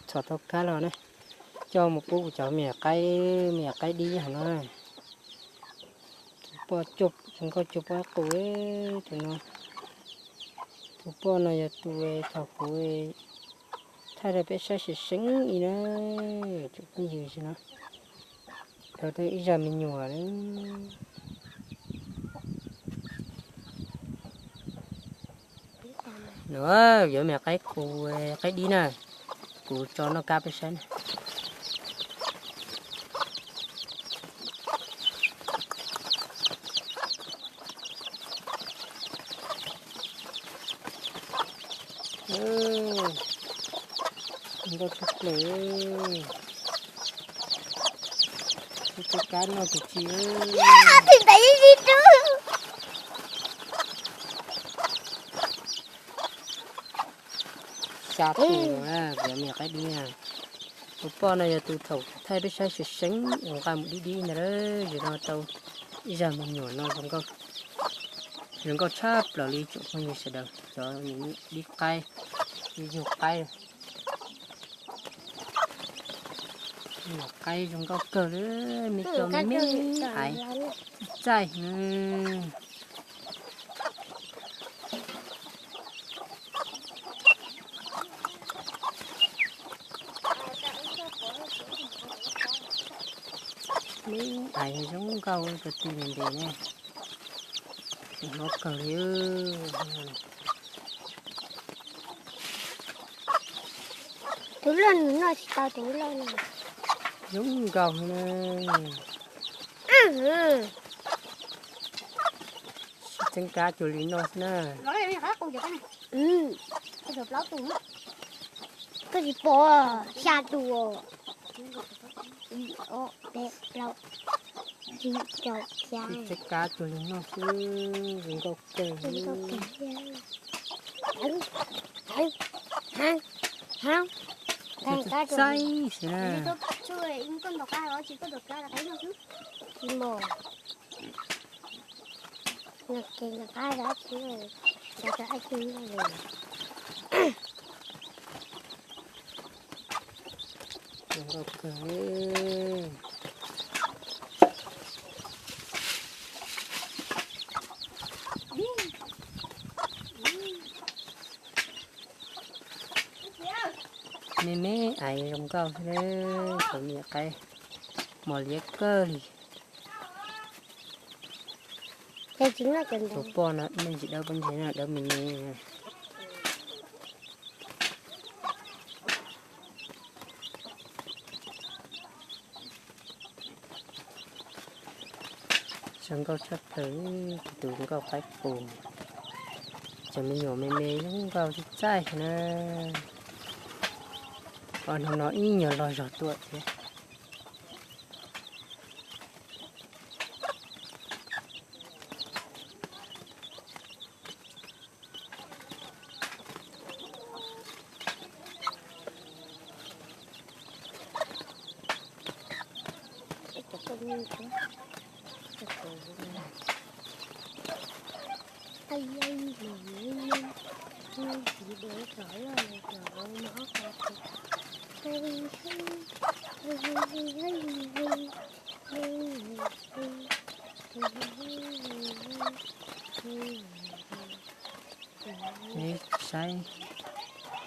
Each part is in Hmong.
Txhom tau kab los na, coj mus pub kuv cov me nyuam qaib, me nyuam qaib dib hauv no. Tus poj, zoo nkauj cuag poj qaib qus, tus no. Tus poj no yog tus thaum kuv thaij rau peb saib seev seev li na, tsoom phooj ywg no. Rau ib zaj me nyuam na. No, yuav me qaib qus, qaib dib na, kuv tso noj kab peb saib na. Nkauj tshaj plaws. Ib tug kab noj tus tsis. Xya tus, kuv me qaib dib na. Tus poj no yog tus thaum thaij peb saib seev seev, nqa mus dib dib ntag. Zaum no tau ib zaj me nyuam no zoo nkauj tshaj plaws li tsoom phooj ywg sawv daws, cov dib qaib, dib nyuag qaib. Nyuam qaib zoo nkauj kawg li, me cov me me aiv txaij. Me aiv zoo nkauj, cov tw ntev ntev ne, zoo nkauj kawg li. Tus loj nws noj tsis tau tus loj no. Zoo nkauj na. Sib txeeb kab cuag li noj xwb na. Koj tsis pom xya tus, ib, ob, peb, plaub, tsib, rau, xya. Sib txeeb kab cuag li noj xwb, zoo nkauj kawg. Txaij xwb na. Me me aiv zoo nkauj xwb, cov me nyuam qaib mos liab kawg li. Tus poj no me ntsis dawb pob ntseg na, dawb me me. Zoo nkauj tshaj plaws, tus nkauj qaib qus, cov me nyuam me me zoo nkauj txaij txaij na. Ob hnub no ib nyuag loj zog tuaj thiab.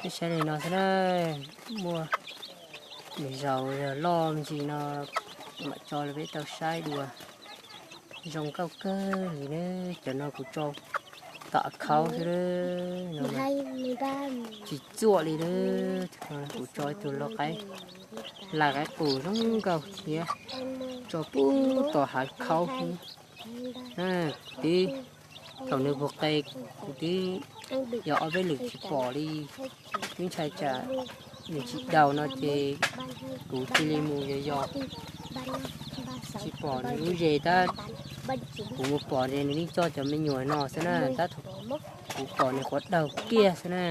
Peb saib li no xwb na, muaj lwm zaus loj me ntsis no mam tso rau peb tau saib dua. Zoo nkauj kawg li na, cov no kuv tso tom khaub xwb, tsis txuam li na. Kuv tso ib tug lau qaib, lau qaib qus zoo nkauj thiab, tso pub tom hav khaub xwb. Kuv twb, thaum nws puag qe, kuv twb yog ob peb lwm tsis pom li, twb ntshai tsam nws tsis daus no ces kuv cia li mus yos yos, tsis pom nws lub zes tab, kuv mus pom ces nws yeej coj cov me nyuam no xwb na, tab thaum kuv pom nws quav daug kiag xwb na.